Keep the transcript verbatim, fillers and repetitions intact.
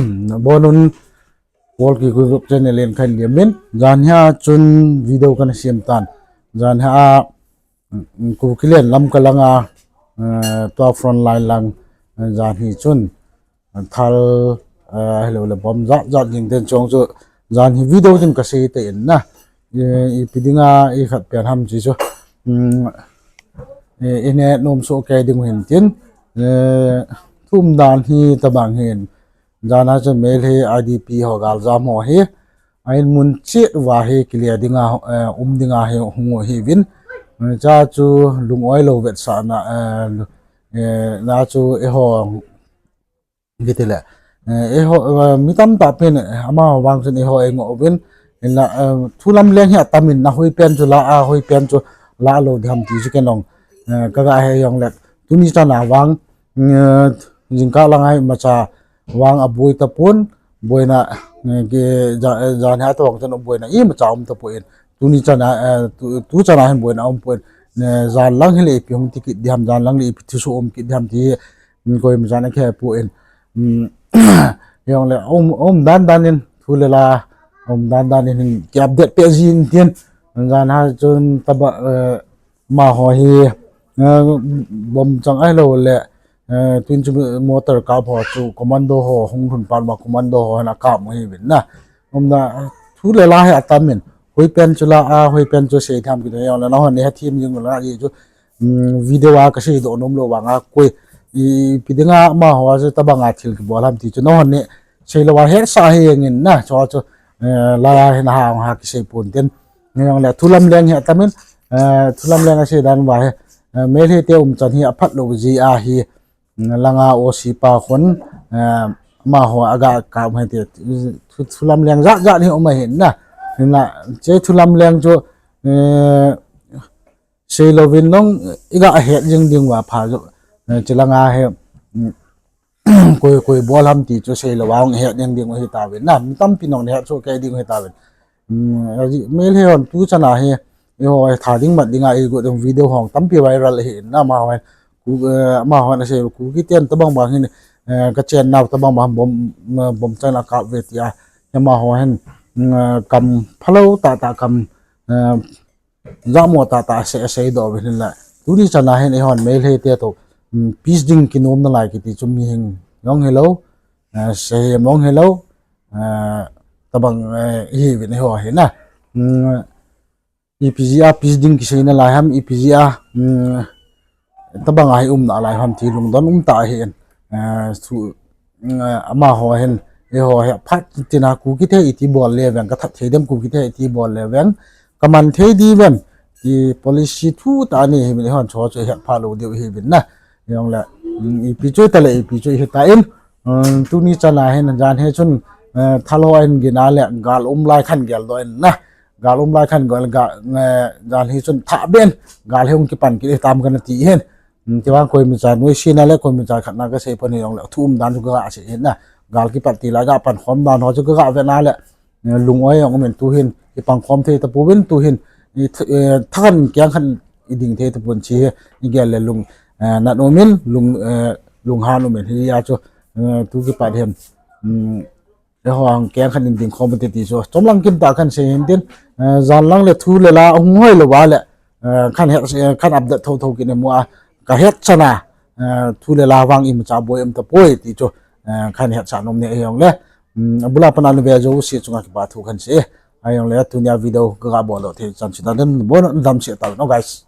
Bonun World Kikuyu Group channel in kahin liam in, janhi a chun video kana sem tan. Janhi a, mm, Kukiland lam kalanga, eh, tua front line lang, eh, janhi chun, eh, thal, eh, hello le bomb jat jat jing ten chong chu janhi video chun kasei te in na. Eh, ipi dinga i khat pian ham chi chu. Mm, eh, ine nom so kei ding hin tin. Eh, thum dan hi tabang hin. Jana chu Meitei I D P ho galjam ho hi, a in mun chet uva hi kilia dinga, eh, um dinga hi hung u hi vin. Eh, cha chu lung oi lo vetsah na, eh, lu-, eh, na chu eiho, giti le. Eh, eiho, eh, mi tamtah pen, eh, amaho vang chun eiho ei ngoh uvin. Inla, eh, thu lam leng hi atam in na hoi pen chu la a, hoi pen chu la lo diham ti chu ken ong, eh, kaga he jong le. Tuni chana vang, eh, jingkah langa hi macha vang aboi tapon, boina, eh, ke, ja, eh, jan ha tawng chun boina imacha um tapon. Tuni chana, eh, tu, tu chana hin boina um pon. Eh, jan lang hi le ipi hung ti kit diham, jan lang le ipi thuso um kit diham ti, mm, koima jan a khe pon. Mm, jong le um, um dan dan in, thu le la, um dan dan in, ki update pe jin tin. Jan ha chun taba, eh, amaho hi, eh, bomb chang ahilou le, eh, tun chu motor kap ho chu commando ho hung lhun pan ma commando ho na kap mo hi vin na. Umna, thu le la hi atam in, hoi pen chu la a, hoi pen chu sei tham ki jong le na hon ni ha thim jing la ji chu, mm, video a kasei doh nom lou vang a koi, ipi dinga amaho a chu tabang a thil kibol ham ti chu na hon ni sei lou a hetsah hi jeng in na, chu chu, eh, la la hi na ha, ha kisei pon tin. Jong le thu lam leng hi atam in, eh, thu lam leng a sei dan va hi, eh, Meitei te um chan hi aphat lou ji a hi, mm, langa O C pa khun, eh, amaho aga kap hai te, thu, thu lam leng jat jat hi um ahin na. Hinla, che thu lam leng chu, eh, sei louvin nong, iga het jing ding va pha chu, eh, che langa hi, mm, koi, koi bol ham ti chu sei lou a hung het jing ding hi ta vin na. Mi tampi nong het chu kei ding hi ta vin. Um, aji, Meitei hon tu chana hi, eiho, eh, tha ding mat dinga i got ding video hong tampi viral hi in na amaho hin. Ku, eh, amaho hin asei, Kuki ten tabang bang hin, eh, ka chen nau tabang bang bom, eh, bom chang la kap ve tia. Amaho hin, mm, eh, kam phalou tah tah kam, eh, jamo tah tah asei, asei doh ve hin la. Tuni chana hin eihon Meitei te to, mm, peace ding kinom nalai kiti chu mihing jong hilou, eh, sehem jong hilou, eh, tabang, eh, hi vin eiho hi na. Mm, ipi jeh a peace ding kisei nalai ham, ipi jeh a, mm, tabang a hi um nalai ham ti lungdon um tah ahin. Eh, thu, mm, amaho hin, eiho hi phat tina Kuki te iti bol le veng, ka that thei dem Kuki te iti bol le veng, ka man thei di vem, ti policy thu tah ni hi vin eihon chu chu het pha lou diu hi vin na. Jong le, mm, ipi chu ta le ipi chu hi ta in, mm, tuni chana hin jan hi chun, eh, thal ho hin gin a le gal um lai khan gel doh in na. Gal um lai khan gal ga, eh, gal hi chun tha ben, gal hi hung kipan kit tam kana ti hin. Mm, ti vang koima cha nuisat na le koima cha khat na kasei pon hi jong le thu um dan chu kaga sei hin na. Gal kipat ti la ga pan khom dan ho chu kaga ve na le, eh, lung oi jong um in tu hin, i pang khom thei tapouvin tu hin, i th-, eh, thakan kiang khan i ding thei tapon chi hi, i gel le lung, eh, nat um in, lung, eh, lunghan um in hi a chu, eh, tu kipat hin, mm, Eiho ang keng khan in ding khom te ti chu. Chomlang kim ta khan sei hin tin, eh, jan lang le thu le la hung hoi lou va le, eh, khan het, eh, khan update tho tho kit ne mu a, ka het chana, eh, thu le la vang imacha boi um tapoi ti chu, eh, khan hetsah nom ne ahijong le, mm, abula pana nave jouse chunga kipa thu khan sei, ahijong le tunia video kaga bol doh thei chan chu dan den bon dam sei ta no guys.